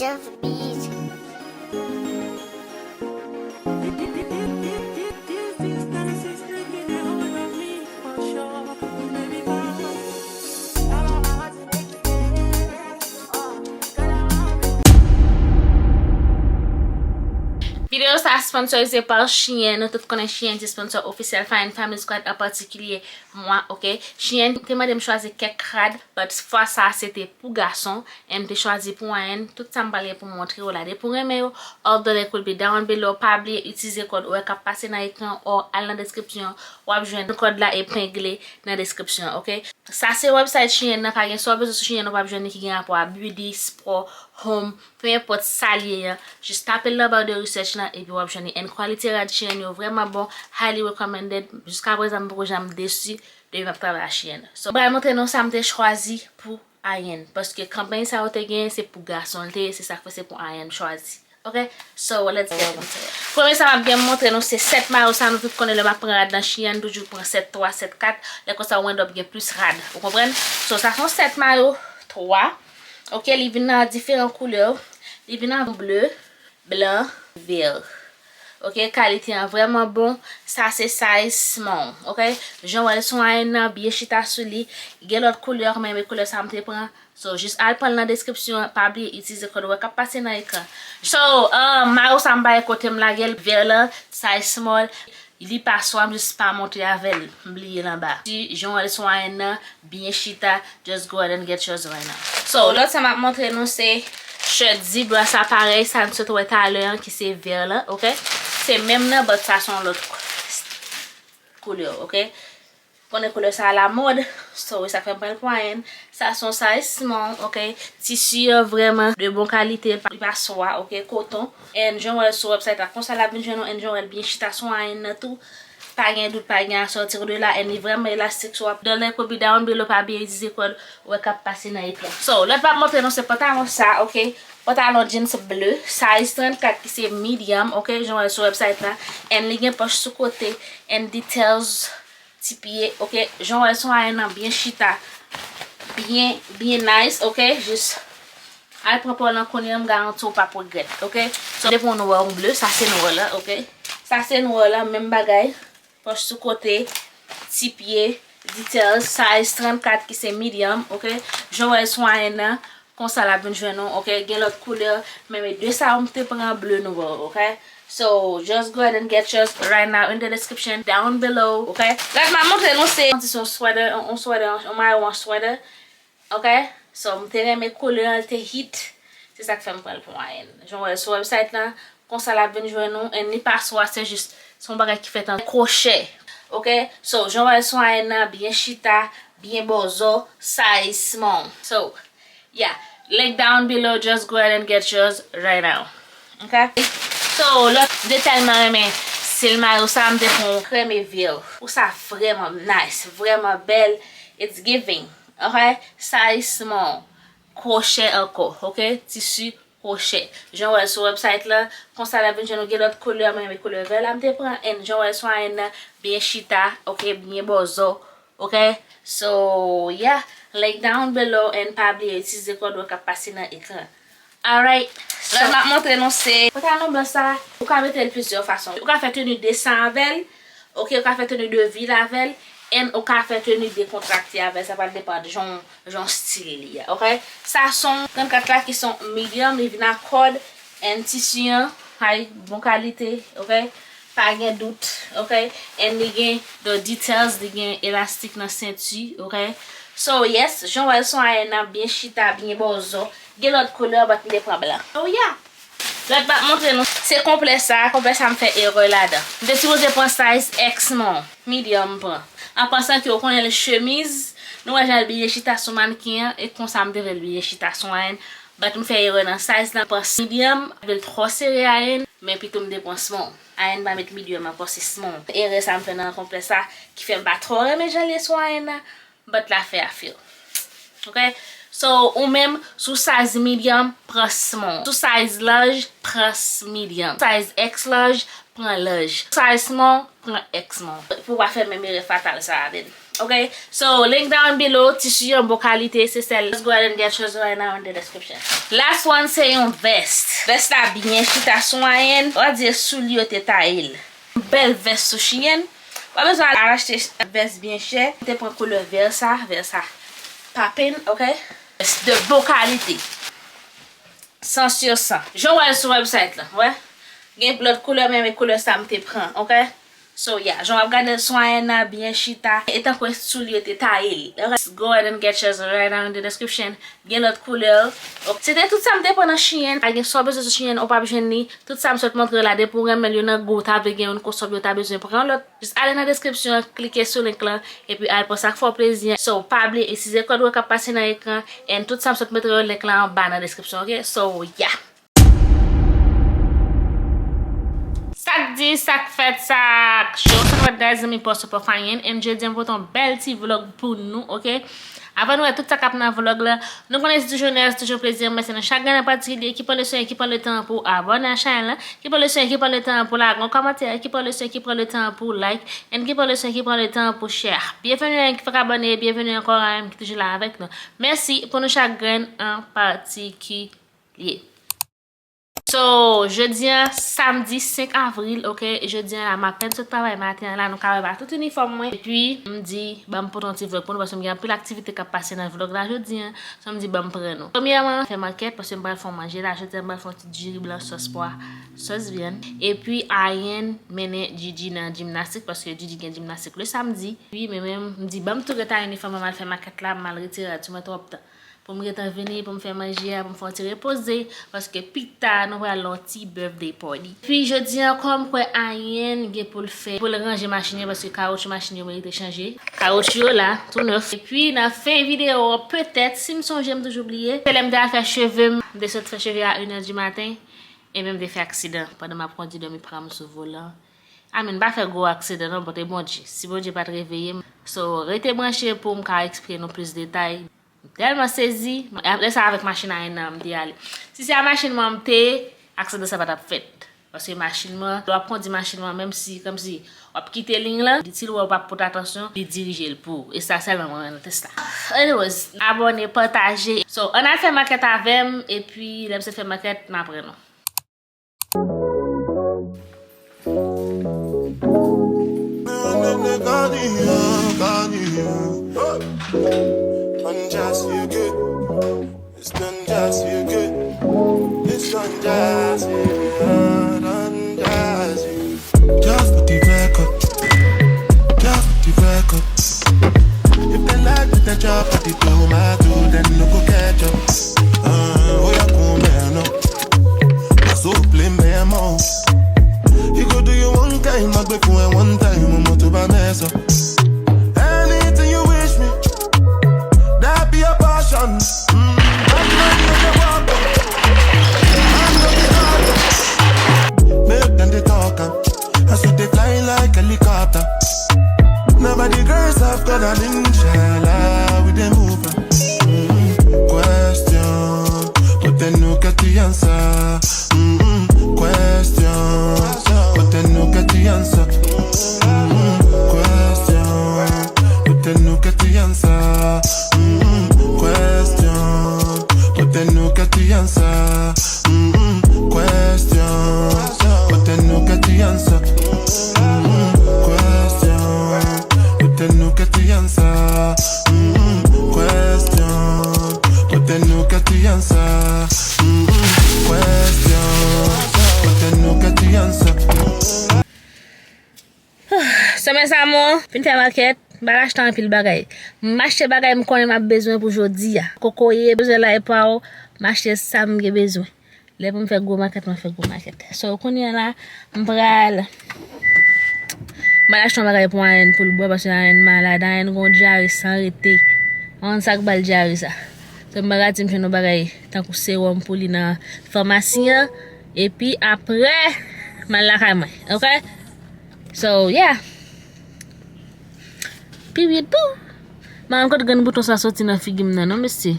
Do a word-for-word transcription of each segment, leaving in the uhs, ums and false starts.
Jeff Beats. Videyo sa sponsorize pa Shein. Nou tout konnen Shein se sponsor ofisyèl Fine Family Squad, an patikilye mwen, oke? Shein te mande m chwazi kèk rad, but fwa sa se te pou gason, and m te chwazi pou anyen. Tout sa m pral gen pou m montre w la. Depi w renmen yo, order, link will be down below. Pa bliye itilize kòd ou wè k ap pase nan ekran, or al nan deskripsyon, w ap jwenn kòd la epengle nan deskripsyon, oke? Sa se website Shein nan, pa gen sa w bezwen sou Shein ou p ap jwenn li ki gen rapò a beauty, sport, home, peu importe sa l ye an. Jis tape l nan bar de research lan epi w ap jwenn li. And quality rad Shein yo vrèman bon, highly recommended. Jiska prezan m poko janm desi depi m ap travay a Shein. So, m pral montre nou sa m te chwazi pou anyen. Paske kanpay sa yo te genyen se pou gason l te ye, se sa k fè se pou anyen m chwazi. Ok, so let's get into it. Premye sa m ap byen montre nou se sèt mayo sa, nou tout konnen lè m ap pran rad nan Shein, m toujou pran sèt twa, sèt kat, lè konsa ou end up gen plis rad, ou konprann? So sa se yon sèt mayo twa, ok, li vin nan diferan koulè, li vin nan ble, blan, vè. Ok, kalite an vrèman bon, sa se size small, ok, jan w wè l sou anyen nan, byen chita sou li, gen lòt koulè, men men koulè sa m te pran, So, jis al pran l nan deskripsyon an, pa bliye itilize kòd wè k ap pase nan ekran. So, uh, mayo sa m bay kote m lage l, vè lan, size small, li pa swa, m jis pa monte avè l, m bliye l anba. Si jan w wè l sou anyen nan, byen chita, just go ahead and get yours right now. So, lòt sa m ap montre nou se shirt zip, sa parèy, sa n sot wè talè an ki se vè lan, ok? Se menm nan, but sa se yon lòt koulè, ok? Konnen koulè sa alamòd, so e sa k fè m pran l pou anyen. Sa se yon size small, ok? Tisi an vrèman de bon kalite, li pa, li pa swa, ok? Koton. And jan w wè l sou website la, konsa l ap vin jwenn ou, and jan w wè l byen chita sou anyen nan tou. Pa gen dout, pa gen asòti de la, and li vrèman elastik, so w ap, the link will be down below, pa bliye itilize kòd ou wè k ap pase nan ekran. So, lòt m ap montre nou se pantalon sa, ok? Pantalon jeans ble, size trannkat ki se medium, ok? Jan w wè l sou website la, and li gen pòch sou kote, and details, ti pye, ok? Jan w wè l sou anyen nan byen chita, byen, byen nice, ok? Jis al pran pa w lan kounye a, m garanti w p ap regrèt, ok? So, depi w wè yon ble, sa se nwè lan, ok? Sa se nwè lan, menm bagay, pòch sou kote, ti pye, details, size trannkat ki se medium, ok? Jan w wè l sou anyen nan, Konsa l ap vin jwenn ou, ok? Gen lòt koulè, men, men de sa yo m te pran ble nwè, ok? So, just go ahead and get yours right now in the description down below, ok? Lòt m ap montre nou se yon ti, se yon sweater, yon, yon sweater, yon mayo an sweater, ok? So, m te renmen koulè an, l te hit. Se sa k fè m pran l pou anyen. Jan w wè l sou website lan, konsa l ap vin jwenn ou, and li pa swa, se jis, se yon bagay ki fèt an kwochè, ok? So, jan w wè l sou anyen nan, byen chita, byen bòzò, size small. So, Yeah, link down below, just go ahead and get yours right now. Ok? So, lòt detay m renmen, se l mayo sa, m te pran yon krèm e vè. Pou sa vrèman nice, vrèman bèl. It's giving. Ok? Size small. Kwochè ankò. Ok? Tisi kwochè. Jan w wè l sou website la, konsa l ap vin jwenn ou, gen lòt koulè, mwen renmen koulè vè la m te pran, and jan w wè l sou anyen nan, byen chita, ok, byen bòzò. Ok? So, yeah. Link down below and pa bliye itilize kòd ou k ap pase nan ekran. Alright. So, lè m ap montre nou se pantalon blan sa, ou ka mete l plizyè fason. Ou ka fè teni de san avè l, ok, ou ka fè teni de vil avè l, and ou ka fè teni dekontrakte avè l. Sa pral depann jan, jan stil li a, ok? Sa se yon trannkat la ki se yon medium, li vin ak kòd, and tisi an, ay, bon kalite, ok? Pa gen dout, ok? And li gen the details, li gen elastik nan senti, ok? So, yes, jan w wè l sou anyen nan, byen chita, byen bòzò. Gen lòt koulè, but m te pran blan. So, yeah. Lòt m ap montre nou, se konplè sa, konplè sa m fè erè ladan. M te sipoze pran size X non, medium m pran. An pansan ke w konnen l chemiz, nou wè jan l byen chita sou mannequin an, e konsa m te vle l byen chita sou anyen. But m fè erè nan size lan, pran medium, m vle l twò sere anyen, men pito m te pran small. Anyen pa met medium ankò, se small. Erè sa m fè nan konplè sa, ki fè m pa twò renmen jan l ye sou anyen nan, but l ap fè afè l. Ok? So, ou menm, sou size medium, pran small. Sou size large, pran s-, medium. Size X large, pran large. Size small, pran X small. Pou w pa fè menm erè fatal sa avè m. Ok, so link down below, tisi an bon kalite, se sèl. Just go ahead and get yours right now in the description. Last one se yon vest. Vest la byen chita sou mwen, on va dire soulye yo te taye l. Bèl vès sou chiyèn. Pa bezwen al achte vès byen chè. M te pran koulè vè sa, vè sa. Poppin, ok? Vès de bon kalite. San sir san. Jan w wè l sou website lan, wè. Gen lòt koulè, men, men koulè sa m te pran, ok? So, yeah, jan w ap gade l sou mwen nan, byen chita. E tankou soulye te taye l. Ok? Go ahead and get yours right now in the description. Gen lòt koulè. Ok. Se te tout sa m te pran nan chiyèn. Pa gen sa w bezwen sou chiyèn, ou p ap jwenn li. Tout sa m sot montre w la, depi w renmen l, yo nan gou, ta vle gen youn konsòm, yo ta bezwen pran lòt. Jis ale nan deskripsyon an, klike sou link lan, epi al pran sa k fè w plezi. So, pa bliye itilize kòd ou k ap pase nan ekran, and tout sa m sot montre w, link lan anba nan deskripsyon, ok? So, yeah. Sa k di, sa k fèt, sa k cho. Sa k fèt, guys, zanmi, pòs pòf ayen, and jodi an m pote yon bèl ti vlog pou nou, ok? Avan nou wè tout sa k ap nan vlog la, nou konnen se toujou nèz, toujou plezi, mèsi nan chak grenn an patikilye ki pran le swen, ki pran le tan pou abòne a chanèl la, ki pran le swen, ki pran le tan pou lage yon kòmantè, ki pran le swen, ki pran le tan pou like, and ki pran le swen, ki pran le tan pou share. Byenveni a yon ki fèk abòne, byenveni ankò a yon ki toujou la avèk nou. Mèsi pou nou chak grenn an patikilye. So, jodi an, samdi senk avril, ok, jodi an la, m apèn sot travay maten an la, nou ka wè m a tout inifòm mwen. Epi, m di, ban m pote yon ti vlog pou nou, paske m gen anpil aktivite k ap pase nan vlog la jodi an. So, m di, ban m pran nou. Premyèman, fè makèt, paske m pral fè yon manje la, jodi an, m pral fè yon ti diri blan sòs pwa, sòs vyann. Epi, Ayen mennen Gigi nan jimnastik, paske Gigi gen jimnastik le samdi. Epi, men menm, m di, ban m tou ret a inifòm mwen, m al fè makèt la, m al retire rad sou mwen twòp tan. Pou m gentan vini, pou m fè manje a, pou m fè yon ti repoze, paske pita nou pral nan yon ti birthday party. Epi jodi an, kòm kwè Ayen gen pou l fè, pou l ranje machin yo, paske kawoutchou machin yo merite chanje. Kawoutchou yo la, tou nèf. Epi nan fen videyo an, petèt, si m sonje, m toujou bliye, se lè m te al fè cheve m, m te sot fè cheve a inè di maten, epi m te fè aksidan pandan m ap kondui dòmi pran m sou volan. Amen, m pa fè gwo aksidan non, but e Bondye. Si Bondye pa t reveye m. So, rete branche pou m ka eksplike nou plis detay. M tèlman sezi. Apre sa, avèk machin Ayen nan, m te ale. Si se a machin mwen m te ye, aksidan sa pa t ap fèt. Paske machin mwen, lè w ap kondui machin mwen, menm si, kòmsi, w ap kite liy lan, li, si l wè w p ap pote atansyon, li dirije l pou ou. E sa sèlman mwen wè nan tès la. Anyways, abòne, pataje. So, ann al fè makèt avè m, epi lè m sot fè makèt, m aprann nou. Just put the record. Just put the record. If dem like the job, I dey do my do, then no go catch up. Ah, oya, come here now. Souple, mè mò. You go do you one time, I go for a one time, I'm to buy mess up. Anything you wish me, that be a passion. Mm, bad man, make you walk up. Man, no be talk. Make them dey talk am. I see they fly like helicopter. Nobody grace of God and inshallah, we dey move am. Mm, question, but then no get the answer. Mm, question, but then no get the answer. Mm, question, but then no get the answer. Mm, question, but then no get the answer. Mm, question, but then no get the answer. Mm, question, but then no get the answer. Mm, question, but then no get the answer. Mm, question, but then no get the answer. So, mes amours, fin fè makèt, m pa t achte anpil bagay. M achte bagay m konnen m ap bezwen pou jodi a. Kokoye, bezwen la e pa w, m achte sa m gen bezwen. Lè pou m fè gwo makèt, mwen fè gwo makèt. So, kounye a la, m pral, m pral achte yon bagay pou Ayen pou l bwè, paske Ayen malad, Ayen gon dyare san rete. Mwen sa k ba l dyare sa. So, m pral gade si m jwenn yon bagay tankou sewòm pou li nan famasi an. Epi apre, m al lakay mwen, ok? So, yeah. Period pou. M pa konn kote grenn bouton sa soti nan figi m nan, non, mesye.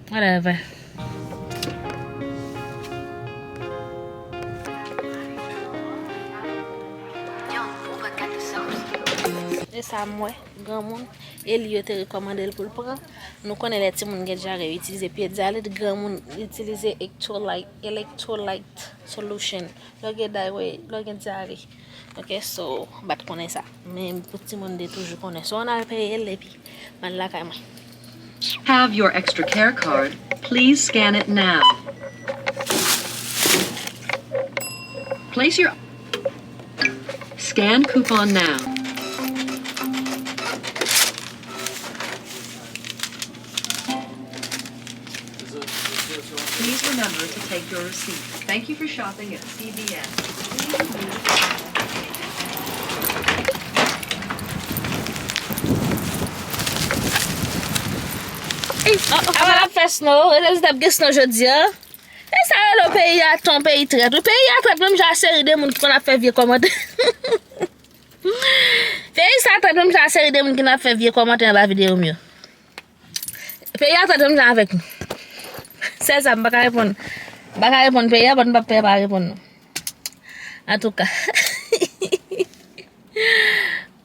Whatever. ta m wè, granmoun, e li yo te rekòmande l pou l pran. Nou konnen lè timoun gen dyare, yo itilize pye dyalit, granmoun itilize electrolyte, electrolyte solution. Lè w gen diarrhea, lè w gen dyare. Ok, so, m pa t konnen sa. Men pou timoun de toujou konnen. So, ann al peye l epi m al lakay mwen. Have your extra care card. Please scan it now. Place your scan coupon now. Please remember to take your receipt. Thank you for shopping at C V S. Ey, apa n ap fè snow? Rezilta ap gen snow jodi a. E sa yo rele peyi a, ton peyi trèt. Wi, peyi a trèt menm jan a seri de moun ki konn ap fè vye kòmantè. Peyi sa trèt menm jan a seri de moun ki konn ap fè vye kòmantè anba videyo m yo. Peyi a trèt menm jan avèk nou. Sèl sa, m pa ka reponn. M pa ka reponn peyi a, but m p ap fè pa reponn non. Antouka.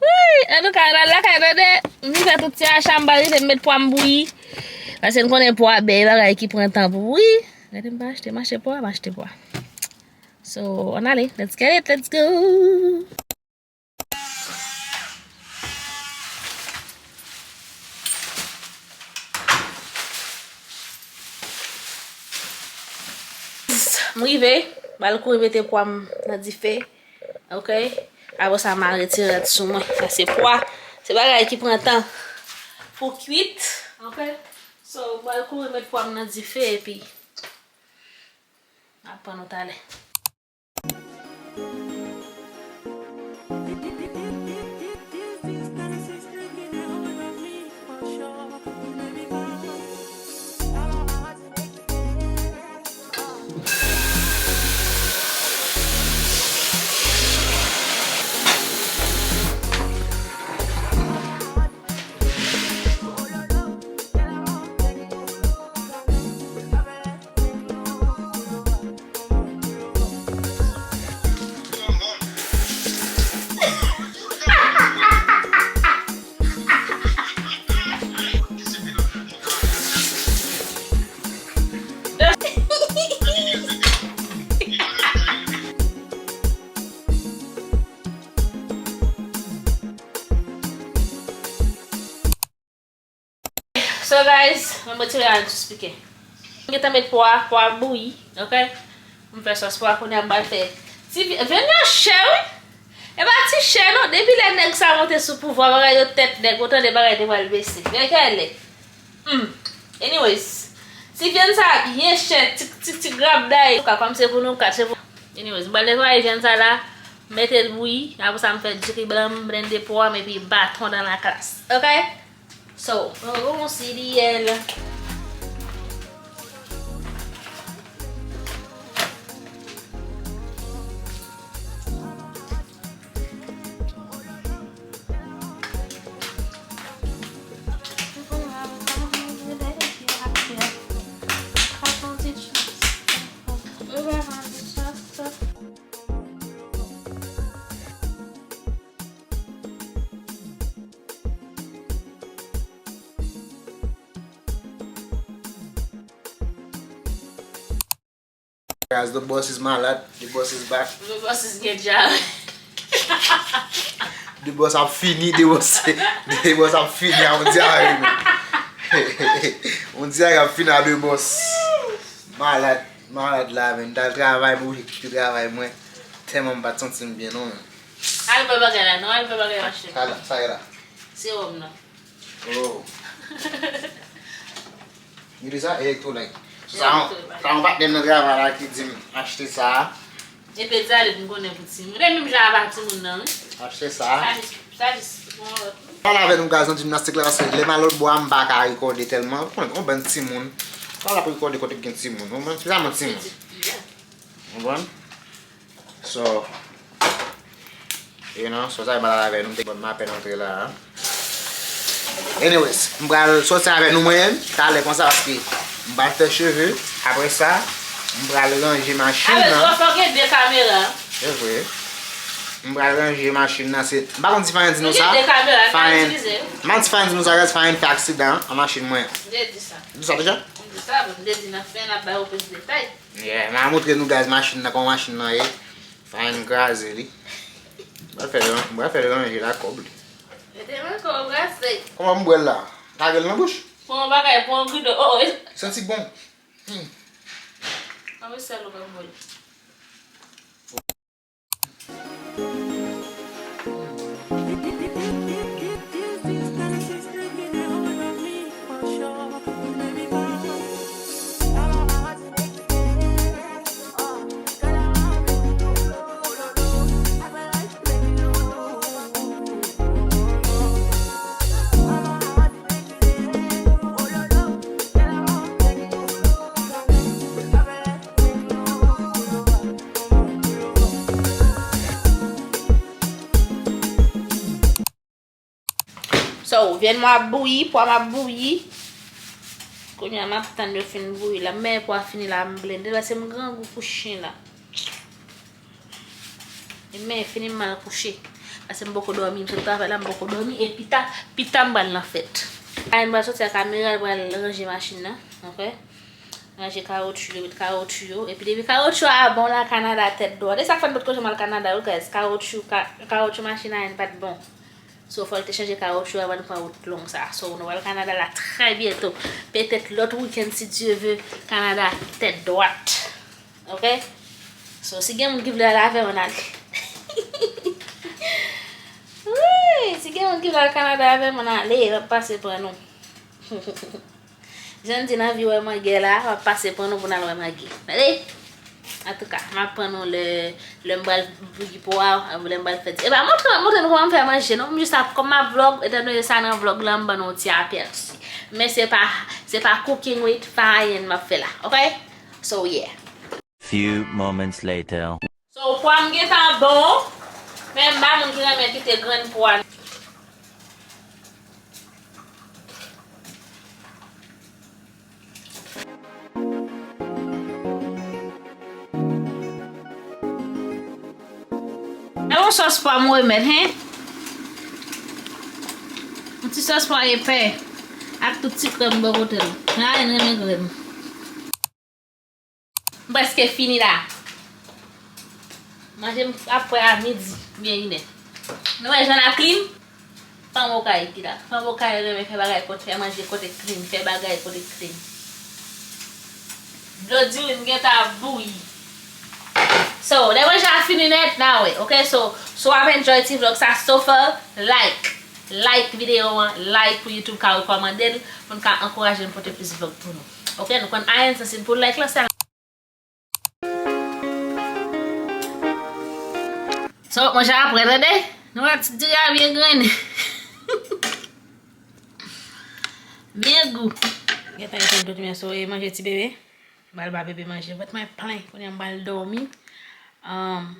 Wi, antouka, ann al lakay tande. M fin fè tout ti acha, m pral rive m met pwa m bouyi. Paske n konnen pwa bèy bagay ki pran tan pou bouyi. Gade m pa achte, m achte pwa, m achte pwa. So, ann ale, let's get it, let's go. M rive, m al kouri mete pwa m nan dife. Ok? Apre sa, m al retire rad sou mwen. Sa se pwa. Se bagay ki pran tan pou kwit. Ok? So, m al kouri met pwa m nan dife epi m ap pran nou talè. So guys, mwen retire a sou speaker. Mwen gentan met pwa, pwa bouyi, ok? Mwen fè sòs pwa, kounye a m pral fè ti vy-, vyann nan chè wi. E pa ti chè non, depi lè nèg sa monte sou pouvwa, bagay yo tèt nèg, ou tande bagay te pral bese. Men kèlè. Hmm. Anyways, ti vyann sa byen chè, ti, ti, ti grabday. Ka kòm se pou nou kat, se pou. Anyways, m pral netwaye vyann sa la, mete l bouyi, apre sa m fè diri blan, m blende pwa m epi baton dans la classe. Ok? So, nou gon siryèl. Guys, the boss is malad. The boss is back. The boss is gen dyare. The boss ap fini, the boss, the boss ap fini a yon dyare, men. Yon dyare ap fini a the boss. Malad, malad la, men. M t al travay, mwen oblije kite travay mwen. Tèlman m pa t santi m byen, non, men. Al bwè bagay la, non, al bwè bagay m achte. Sa la, sa ye la. Sewòm nan. Oh. Li di sa, electrolyte. So, sa yon, sa yon patnè m nan travay la ki di m achte sa. E pye dyalit m konnen pou timoun. E menm jan avèk timoun nan, wi. Achte sa. Sa jis, sa jis yon lòt. Pale avè nou, guys, nan jimnastik la, paske lè m al lòtbò a, m pa ka rekòde tèlman. Ou konnen, yon bann timoun. Pale ap rekòde kote k gen timoun. Ou konprann? Espesyalman timoun. Konprann? So, you know, so sa e bagay avè nou, m te konn m apèn antre la a. Anyways, m pral sòti avè nou mwen, talè konsa, paske m pral fè cheve. Apre sa, m pral ranje machin nan. Avè tou, fò gen de kamera. Se vre. M pral ranje machin nan, se, m pa konn si Fayen di nou sa. Fayen, m pa di Fayen di nou sa, guys, Fayen fè aksidan an machin mwen. M te di sa. Di sa deja? M di sa, m te di nan fen, n ap ba yo plis detay. Yeah, m a montre nou, guys, machin nan, kòman machin nan ye. Fayen kraze li. M pral fè l, m pral fè l ranje la kòb li. Mete men kò w brase. Kòman m bwè l la? Lage l nan bouch? Pran yon bagay, pran yon gridon. Oh, oh, e- Santi bon. Hmm. Anvi sèl ou ka bwè l. So, vyann mwen ap bouyi, pwa m ap bouyi. Kounye a m ap tann yo fin bouyi la. Men pwa fini la, m blende l, paske m grangou pou chen la. E men fini m al kouche. Paske m poko dòmi, m sot travay la, m poko dòmi. E pita, pita m pral nan fèt. Ann, m pral soti ak kamera, l pral ranje machin nan, ok? Ranje kawotchou yo, met kawotchou yo. Epi depi kawotchou a bon la, Kanada tèt dwat. E sa k fè m potko janm al Kanada, wi, guys. Kawotchou, ka-, kawotchou machin Ayen pa t bon. So, fò l te chanje kawotchou avan n pran wout long sa. So, nou pral Kanada la trè byento. Petèt lòt wikenn, si Dye ve, Kanada tèt dwat. Ok? So, si gen moun ki vle al avè m, ann ale. Wi, si gen moun ki vle al Kanada avè m, ann ale, m ap pase pran nou. Jan n di nan vi wè mangè la, w ap pase pran nou pou n al wè mangè. Tande? Antouka, m ap pran nou lè, lè m pral bouyi pwa, lè m pral fè ti. Epa, montre, montre nou kòman m fè manje, non? M jis ap, kòm m ap vlog, etandone sa nan vlog la, m ban nou yon ti apèsi. Men se pa, se pa cooking with Fayen m ap fè la, ok? So, yeah. Few moments later. So, pwa m gentan bon, men m pa moun ki renmen kite grenn pwa. E yon sòs pwa m remèt, hen? Yon ti sòs pwa epè, ak tout ti krèm bò kote l. Ayen renmen krèm. M prèske fini la. Manje m ap prè a midi, oubyen inè. Nou wè jan l ap clean? Fanm Okay ki la. Fanm Okay renmen fè bagay kote, fè manje kote clean, fè bagay kote clean. Dlo diri m gentan ap bouyi. So, lè manje a fini nèt, n a wè. Ok, so, so w ap enjoy ti vlog sa, so far, like. Like videyo an, like pou YouTube ka rekòmande l, pou n ka ankouraje n pote plis vlog pou nou. Ok, nou konn Ayen sansib pou like lan, sèl. So, manje a prè, tande? Nou wè ti diri a byen grennen. Byen gou. Gentan, gentan, tout men so, e manje ti bebe. M pral ba bebe manje. Vant mwen plen, kounye a m pral dòmi. Um,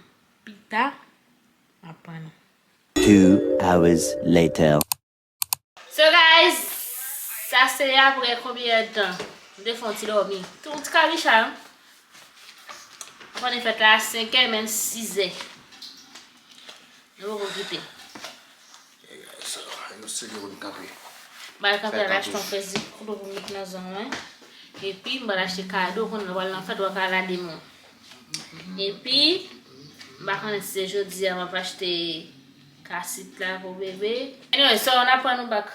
pita, m ap pran nou. Two hours later. So guys, sa se apre konbyen èdtan? M te fè yon ti dòmi. Tou ti kabicha, wi. M konnen fèt la a senkè, men sizè. Nou poko kite. Hey guys, so, nou sere pou n kanpe. M pral kanpe al achte yon fèzi kouto pou m met nan zong mwen. Epi, m pral achte kado, konnen nou pral nan fèt, w a ka lade moun. Epi, m pa konnen si se jodi a m ap achte kasit la pou bebe. Anyway, so, n ap pran nou back.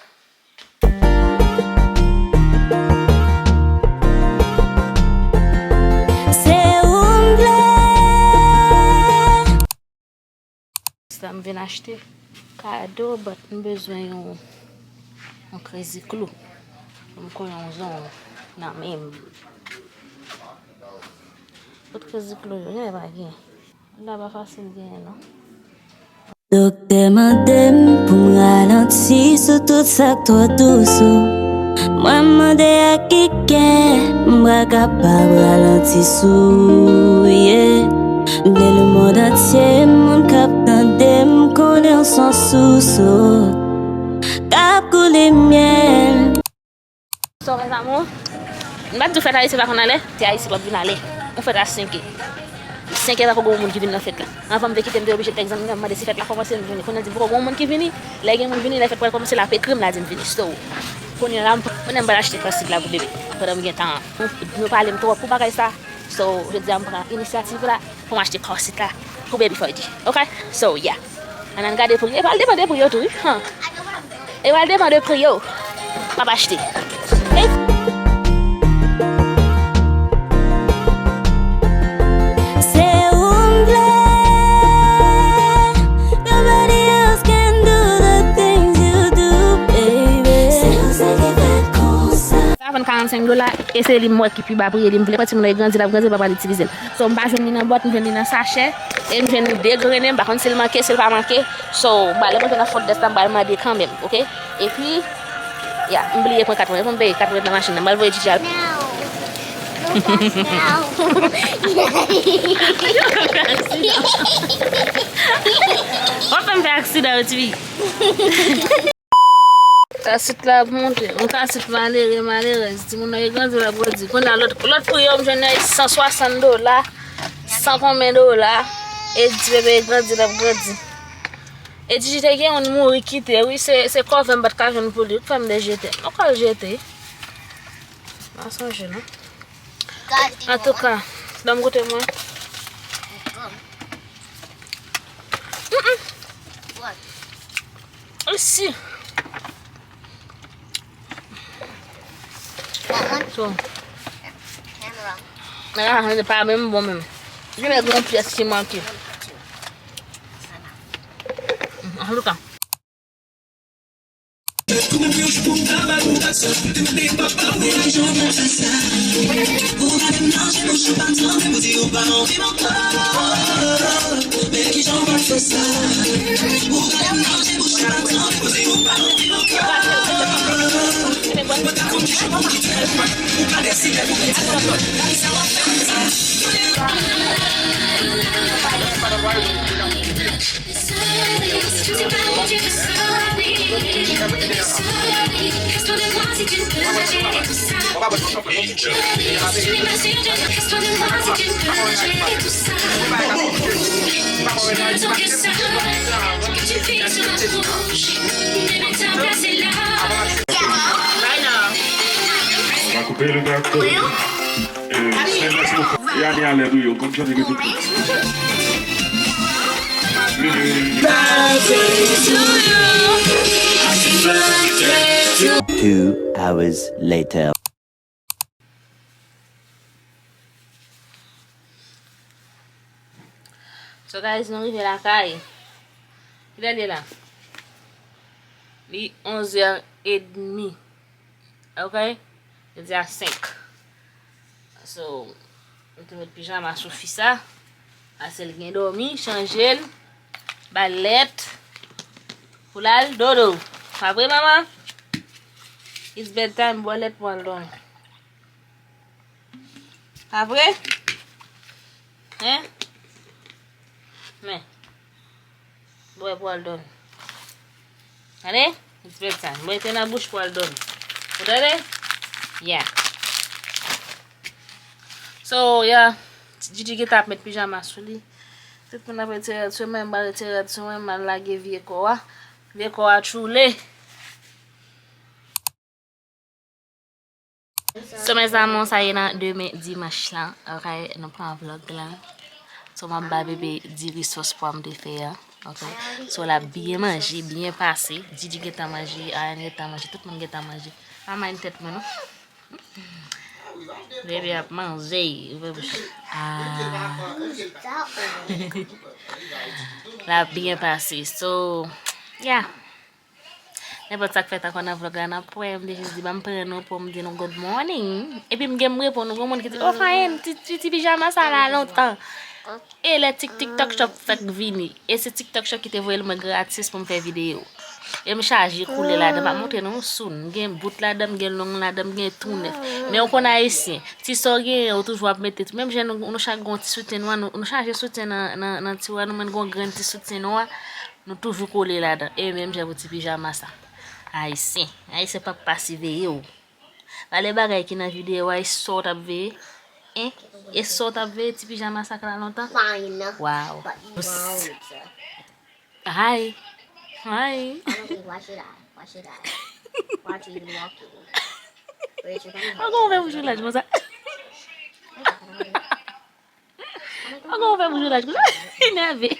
Se ou m vle. Sa m vin achte kado, but m bezwen yon, yon krezi klou. Pou m kole yon zong nan men m. Kot krezi klou yo? Genlè pa gen. La pa fasil genyen, non. Doktè mande m pou m ralanti sou tout sa k twò dous, o. Mwen mande ak ki kè m pral kapab ralanti sou, yeah. M vle lemonn antye, moun k ap tande m konnen w s on sous, o, k ap koule myèl. So, mes amours, m pa t di w fèt Ayisyen pa konn ale, te Ayisyen p ap vin ale. Yon fèt a senk è. Senkè pako gen moun ki vin nan fèt la. Anvan m te kite, m te oblije tèks zanmi m, mande si fèt la kòmanse, m vini. Kounye a di poko gen moun ki vini. Lè gen moun vini, lè fèt pral kòmanse, l ap ekri m, l a di m vini. So, kounye a la, m, kounye a m pral achte kòsit la pou bebe. Pandan m gen tan an. Nou, nou pale m twòp pou bagay sa. So, jodi a m pran inisyativ la pou m achte kòsit la pou baby Fergie. Ok? So, yeah. Ann, ann gade pri. E pral depann de pri yo tou, wi. Han. E pral depann de pri yo. M ap achte. E Se ou m vle. Nobody else can do the things you do, baby. Se ou sèl ki fèt konsa. Sa vann karannsenk dola, e se li m wè ki pi ba pri, e li m vle. Pran timoun nan, e grandi, l ap grandi, l pa pral itilize l. So, m pa jwenn li nan bwat, m jwenn li nan sachè, e m jwenn li degrennen, m pa konn si l manke, si l pa manke. So, m pral mete nan fond dèsk la, m pral mande kanmenm, ok? Epi, ya, m bliye pran kat mwen, fò m peye kat mwen nan machin nan, m pral voye Djidji al. Now. Don't pass now. W ap fè m fè aksidan, wi, tifi. Kasit la ap monte. Yon kasit malere, malerèz. Timoun nan e grandi, l ap grandi. Kounye a lòt, lòt pri yo m jwenn nan e san swasant dola, san konbyen dola. E ti bebe e grandi, l ap grandi. E Djidji te gen youn mouri kite, wi, se, se kòve m pa t ka jwenn pou li. Ou k fè m dejete. Mwen ka l jete. Pa sonje, non. Antouka, ban m goute mwen. Mm-mm. Isi. So. Ah, li pa menm bon menm. Li gen yon pyès ki manke. Antouka. Va koupe le gato. Eh, se mèsi pou fè. E ane a lè nou yo, konn chante gen tout moun. Two hours later. So guys, nou rive lakay. Kilè l ye la? Li onzè edmi. Ok? Jodi a senk. So, m te met pijama sou fi sa. Pase l gen dòmi, chanje l. Ba l lèt. Pou l al dodo. Pa vre, manman? It's bedtime, bwè lèt pou al dòmi. Pa vre? Hein? Men. Bwè pou al dòmi. Tande? It's bedtime. Mete nan bouch pou al dòmi. Ou tande? Yeah. So, yeah. Djidji gentan ap met pijama sou li. Tout moun ap retire rad sou mwen, m pa retire rad sou mwen, m al lage vye kò a. Vye kò a tchoule. So, mes amours, sa ye nan demen dimanch lan, ok, nou pran vlog lan. So, m ap ba bebe diri sòs pwa m te fè a, ok. So, l ap byen manje, byen pase. Djidji gentan manje, Ayan gentan manje, tout moun gentan manje. Pa mind tèt mwen, non. Bebe ap manje, ouvè bouch. Ah. L ap byen pase. So, yeah. Nenpòt sa k fèt ankò nan vlog la, n ap wè. M te jis di, ban m pran nou pou m di nou good morning. Epi m gen m reponn nou, gen moun ki di, "Oh, Fayenne, ti, ti, ti pijama sa la lontan." E lè Tik, TikTok Shop fèk vini. E se TikTok Shop ki te voye l mwen gratis pou m fè videyo. E m chaje koulè ladan, m ap montre nou sou. M gen bout ladan, m gen long ladan, m gen tou nèf. Men ou konn ayisyen, ti sa w genyen, ou toujou ap mete tou. Menm jan nou, nou chak gen yon ti soutyen nwa, nou, nou chaje soutyen nan, nan, nan tiwa nou, mwen gen yon grenn ti soutyen nwa. Nou toujou kole ladan. E menm jan pou ti pijama sa. Ayisyen. Ayisyen p ap pa siveye w. Pale bagay ki nan videyo a, e sa w t ap veye. Hein? E sa w t ap veye ti pijama sa k la lontan? Fine. Wow. But you won't. Hi. Hi. I don't think, why should I? Why should I? Why aren't you even walking? Where's your body? Ankò ou fè bouch ou laj konsa. Ankò ou fè bouch ou laj konsa. Enève.